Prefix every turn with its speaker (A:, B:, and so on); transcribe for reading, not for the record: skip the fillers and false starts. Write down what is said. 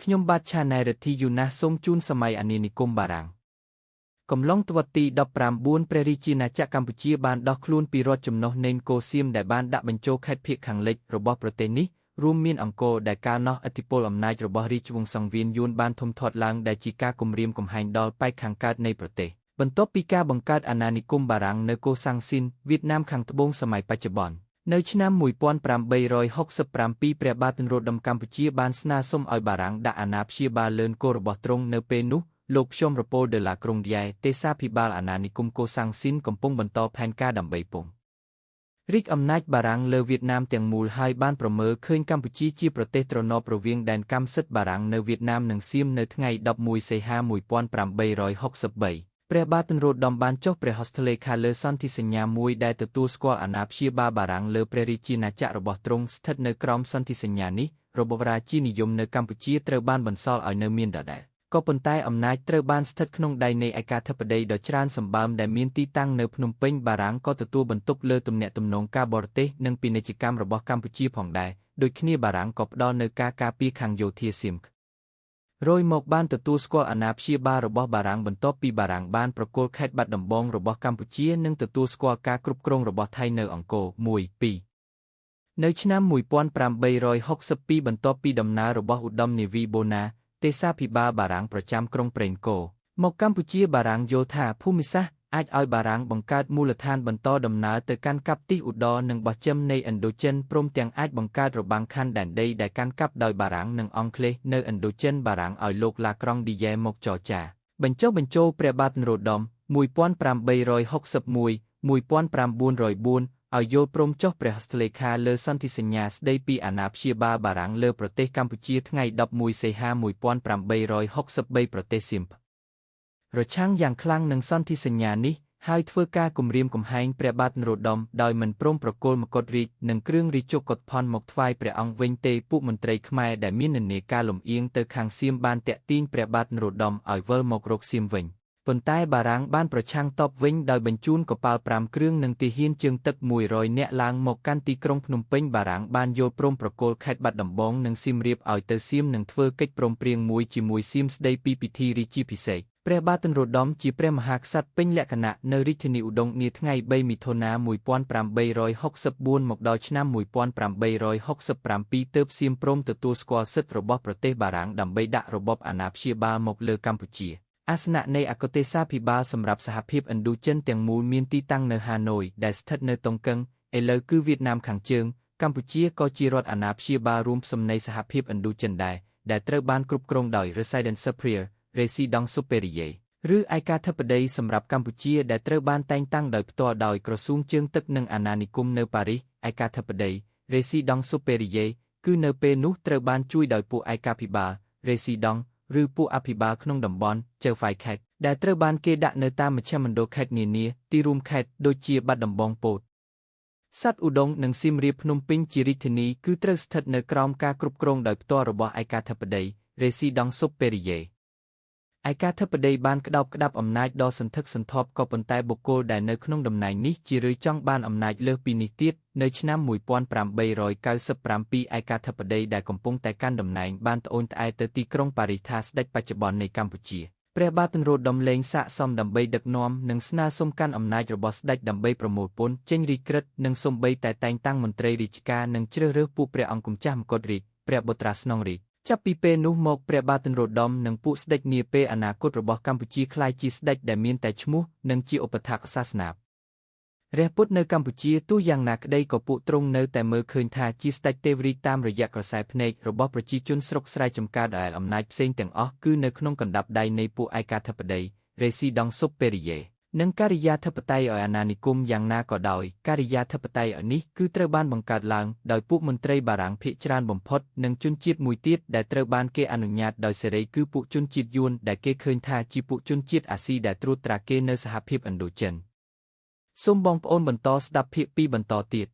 A: ខ្ញុំបាទឆាណែរិទ្ធីយូណាសសូមជូនសម័យអាណានិគមបារាំងកំឡុងទសវត្សទី19ព្រះរាជាណាចក្រកម្ពុជាបានដោះខ្លួនពីរដ្ឋចំណុះនេនកូសៀមដែលបានដាក់បញ្ចូលខេត្តភាគខាងលិចរបស់ប្រទេសនេះរួមមានអង្គរដែលកាលនោះឥទ្ធិពលអំណាចរបស់រាជវង្សសង្វៀនយួនបានធំធាត់ឡើងដែលជាការគំរាមកំហែងដល់ប៉ែកខាងកើតនៃប្រទេសបន្ទាប់ពីការបង្កើតអាណានិគមបារាំងនៅកូសាំងស៊ីនវៀតណាមខាងត្បូងសម័យបច្ចុប្បន្ននៅឆ្នាំ1867ព្រះបាទនរោត្តមកម្ពុជាបានស្នើសុំឲ្យបារាំងដាក់អាណាព្យាបាលលឿនគោរបស់ទ្រង់នៅពេលនោះលោកខ្ញុំរប៉ូលដឺឡាក្រុងយ៉ែទេសាភិបាលអាណានិគមកូសាំងស៊ីនកំពុងបន្តផែនការដើម្បីពង្រីកអំណាចបារាំងលើវៀតណាមទាំងមូលហើយបានប្រមើលឃើញកម្ពុជាជាប្រទេសត្រណប់រវាងដែនកម្មសិទ្ធិបារាំងនៅវៀតណាមនិងសៀមនៅថ្ងៃ11សីហា1863ព្រះបាទនរោត្តមបានចុះព្រះហស្ថលេខាលើសន្ធិសញ្ញាមួយដែលទទួលស្គាល់អាណាព្យាបាលបារាំងលើព្រះរាជាណាចក្ររបស់ទ្រង់ស្ថិតនៅក្រោមសន្ធិសញ្ញានេះរបបរាជានិយមនៅកម្ពុជាត្រូវបានបន្សល់ឲ្យនៅមានដដែលក៏ប៉ុន្តែអំណាចត្រូវបានស្ថិតក្នុងដៃនៃឯកាធិបតីដ៏ច្រើនសម្បើមដែលមានទីតាំងនៅភ្នំពេញបារាំងក៏ទទួលបន្ទុកលើទំនាក់ទំនងការបរទេសនិងពាណិជ្ជកម្មរបស់កម្ពុជាផងដែរដូចគ្នាបារាំងក៏ផ្ដល់នូវការការពារខាងយោធាសៀមរយមកបានទទួលស្គាល់អាណាព្យាបាលរបស់បារាំងបន្ទាប់ពីបារាំងបានប្រគល់ខេត្តបាត់ដំបងរបស់កម្ពុជានិងទទួលស្គាល់ការគ្រប់គ្រងរបស់ថៃនៅអង្គរ1 2នៅឆ្នាំ1862បន្ទាប់ពីដំណើររបស់ឧត្តមនាវីបូណាទេសាភិបាលបារាំងប្រចាំក្រុងព្រេងកោមកកម្ពុជាបារាំងយល់ថាភូមិសាស្ត្រអាចឲ្យបារាំងបង្កើតមូលដ្ឋានបន្តដំណើរទៅកាន់កាប់ទិសឧត្តរនិងបោះចិមនៃឥណ្ឌូចិនព្រមទាំងអាចបង្កើតរបាំងខណ្ឌដែនដីដែលកាន់កាប់ដោយបារាំងនិងអង់គ្លេសនៅឥណ្ឌូចិនបារាំងឲ្យលោកឡាក្រង់ឌីយ៉ែមកចរចាបញ្ចុះបញ្ចូលព្រះបាទនរោត្តម1861 1904ឲ្យយល់ព្រមចុះព្រះហស្ថលេខាលើសន្ធិសញ្ញាស្ដីពីអាណាព្យាបាលបារាំងលើប្រទេសកម្ពុជាថ្ងៃ11សីហា1863ប្រទេសសៀមប្រឆាំងយ៉ាងខ្លាំងនឹងសន្ធិសញ្ញានេះហើយធ្វើការគំរាមកំហែងព្រះបាទនរោត្តមដោយមិនព្រមប្រគល់មកុដរាជនិងគ្រឿងរាជកុដផនមកថ្វាយព្រះអង្គវិញទេពួកមន្ត្រីខ្មែរដែលមាននិន្នាការលំអៀងទៅខាងសៀមបានទាក់ទាញព្រះបាទនរោត្តមឲ្យវិលមករកសៀមវិញប៉ុន្តែបារាំងបានប្រឆាំងតបវិញដោយបញ្ជូនកប៉ាល់5គ្រឿងនិងទាហានជើងទឹក100នាក់ឡើងមកកាន់ទីក្រុងភ្នំពេញបារាំងបានយល់ព្រមប្រគល់ខេត្តបាត់ដំបងនិងសៀមរាបឲ្យទៅសៀមនិងធ្វើកិច្ចព្រមព្រៀងមួយជាមួយសៀមស្ដីពីពិធីរាជាភិសេកព្រះបាទនរោត្តមជាព្រះមហាក្សត្រពេញលក្ខណៈនៅរាជធានីឧដុង្គនាថ្ងៃ3មិថុនា1864មកដល់ឆ្នាំ1867ទើបសៀមព្រមទទួលស្គាល់សិទ្ធិរបស់ប្រទេសបារាំងដើម្បីដាក់របបអាណាព្យាបាលមកលើកម្ពុជាអាសនៈនៃអគ្គទេសាភិបាលសម្រាប់សហភាពឥណ្ឌូចិនទាំងមូលមានទីតាំងនៅហាណូយដែលស្ថិតនៅតុងកឹងឥឡូវគឺវៀតណាមខាងជើងកម្ពុជាក៏ជារដ្ឋអាណាព្យាបាលរួមផ្សំនៃសហភាពឥណ្ឌូចិនដែរដែលត្រូវបានគ្រប់គ្រងដោយ Resident Superior Resident Superior ឬឯកាធិបតីសម្រាប់កម្ពុជាដែលត្រូវបានតែងតាំងដោយផ្ទាល់ដោយក្រសួងជើងទឹកនិងអាណានិគមនៅប៉ារីសឯកាធិបតី Resident Superior គឺនៅពេលនោះត្រូវបានជួយដោយពួកឯកាភិបាល Resident ឬពួកអភិបាលក្នុងតំបន់ចៅហ្វាយខេត្តដែលត្រូវបានគេដាក់នៅតាមមជ្ឈមណ្ឌលខេត្តនានាទីរួមខេត្តដូចជាបាត់ដំបងពោធិ៍សាត់ឧដុង្គនិងសៀមរាបភ្នំពេញជារាជធានីគឺត្រូវស្ថិតនៅក្រោមការគ្រប់គ្រងដោយផ្ទាល់របស់ឯកាធិបតី Resident Superior ឯកាធិបតីបានក្តោបក្តាប់អំណាចដ៏សន្ធឹកសន្ធាប់ក៏ប៉ុន្តែបុគ្គលដែលនៅក្នុងតំណែងនេះជារឿយចង់បានអំណាចលើសពីនេះទៀតនៅឆ្នាំ1897ឯកាធិបតីដែលកំពុងតែកាន់តំណែងបានត្អូញត្អែទៅទីក្រុងប៉ារីសថាស្ដេចបច្ចុប្បន្ននៃកម្ពុជាព្រះបាទនរោត្តមលែងស័ក្តិសមដើម្បីដឹកនាំនិងស្នើសុំកាន់អំណាចរបស់ស្ដេចដើម្បីប្រមូលពន្ធចេញរាជក្រឹត្យនិងសូម្បីតែតែងតាំងមន្ត្រីរាជការនិងជ្រើសរើសពួកព្រះអង្គម្ចាស់មកុដរាជព្រះបុត្រាស្នងរាជចាប់ពីពេលនោះមកព្រះបាទនរោត្តមនិងពួកស្ដេចនាពេលអនាគតរបស់កម្ពុជាក្លាយជាស្ដេចដែលមានតែឈ្មោះនិងជាឧបត្ថម្ភសាសនាព្រះពុទ្ធនៅកម្ពុជាទោះយ៉ាងណាក្តីក៏ពួកទ្រង់នៅតែមើលឃើញថាជាស្ដេចទេវរាជតាមរយៈក្រសែភ្នែករបស់ប្រជាជនស្រុកស្រែចម្ការដែលអំណាចផ្សេងទាំងអស់គឺនៅក្នុងកណ្ដាប់ដៃនៃពួកឯកាធិបតី Resident Superior និងការិយាធិបតេយ្យឲ្យអាណានិគមយ៉ាងណាក៏ដោយការិយាធិបតេយ្យឲ្យនេះគឺត្រូវបានបង្កើតឡើងដោយពួកមន្ត្រីបារាំងភាគច្រើនបំផុតនិងជនជាតិមួយទៀតដែលត្រូវបានគេអនុញ្ញាតដោយសេរីគឺពួកជនជាតិយួនដែលគេឃើញថាជាពួកជនជាតិអាស៊ីដែលត្រួតត្រាគេនៅសហភាពឥណ្ឌូចិនសូមបងប្អូនបន្តស្ដាប់ភាគ2បន្តទៀត។